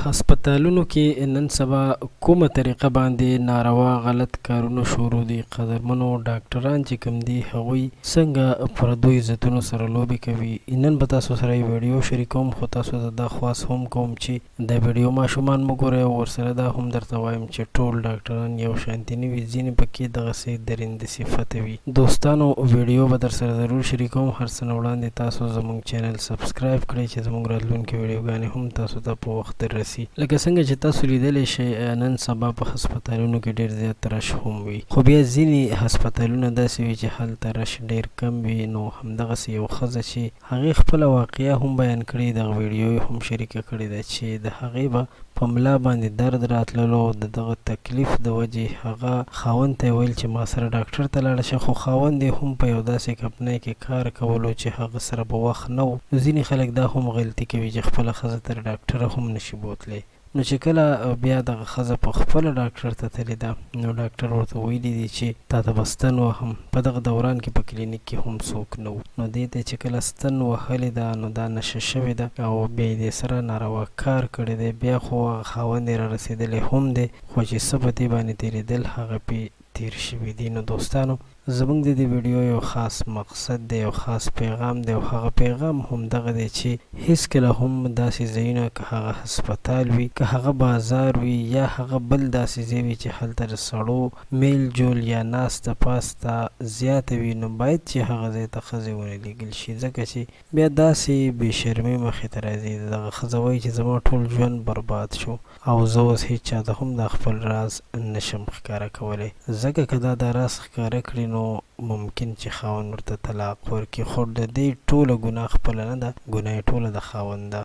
هسپتالونو کې نن سبا کومه طریقه باندې ناروا غلط کارونه شروع دي؟ قدرمنو ډاکټران چې کوم دي، هغوی څنګه پردو عزتونو سره لوبې کوي، نن به تاسو سره یو ویډیو شریکوم. خو تاسو ته دا خواست هم کوم چې دا ویډیو ماشومان مه ګورئ، او ورسره دا هم درته وایم چې ټول ډاکټران یو شانتي نه وي، ځینې پکې دغسې درنده صفته وي. دوستانو، ویډیو به درسره ضرور شریکوم. هر څه نه وړاندې تاسو زموږ چینل سبسکرایب کړئ چې زموږ راتلونکې ویډیوګانې هم تاسو ته په وخت دررسي. لکه څنګه چې تاسو لیدلی شئ، نن سبا په هسپتالونو کې ډیر زیات رش هم وي، خو بیا ځینې هسپتالونه داسې وي چې هلته رش ډیر کم وي. نو همدغسې یو ښځه چې هغې خپله واقعه هم بیان کړې، دغه ویډیو یې هم شریکه کړې ده چې د هغې به په ملا باندې درد راتللو او د دغه تکلیف د وجې هغه خاوند ته یې ویل چې ما سره ډاکټر ته لاړه شه، خو خاوند یې هم په یو داسې کمپنۍ کې کار کولو چې هغه سره به وخت نه و. نو ځینې خلک دا هم غلطي کوي چې خپله ښځه تر ډاکټره هم نه شي بوتلی. نو چې کله بیا دغه ښځه په خپله ډاکټر ته تللې ده، نو ډاکټر ورته ویلي دي چې تاته به ستن وهم. په دغه دوران کې په کلینیک کې هم څوک نه وو. نو دې ته چې کله ستن وهلې ده، نو دا نشه شوې ده او بیا یې دې سره ناروا کار کړی دی. بیا خو هغه خاوند یې رارسېدلی هم دی، خو چې څه په دې باندې تېرېدل، هغه پې تېر شوي دي. نو دوستانو، زموږ د دې ویډیو یو خاص مقصد دی، یو خاص پیغام دی، او هغه پیغام هم دغه دی چې هیڅکله هم داسې ځایونه، که هغه هسپتال وي، که هغه بازار وي، یا هغه بل داسې ځای وي چې هلته د سړو میل جول یا ناسته پاسته زیاته وي، نو باید چې هغه ځای ته ښځې ونه لیږل شي، ځکه چې بیا داسې بې شرمۍ مخې ته راځي. دغه ښځه وایي چې زما ټول ژوند برباد شو او زه اوس هیچا ته هم دا خپل راز نشم ښکاره کولی، ځکه که دا دا راز ښکاره کړي، نو ممکن چې خاوند ورته طلاق ورکړي. خو د دې ټوله ګناه خپله نه ده، ګناه یې ټوله د خاوند ده.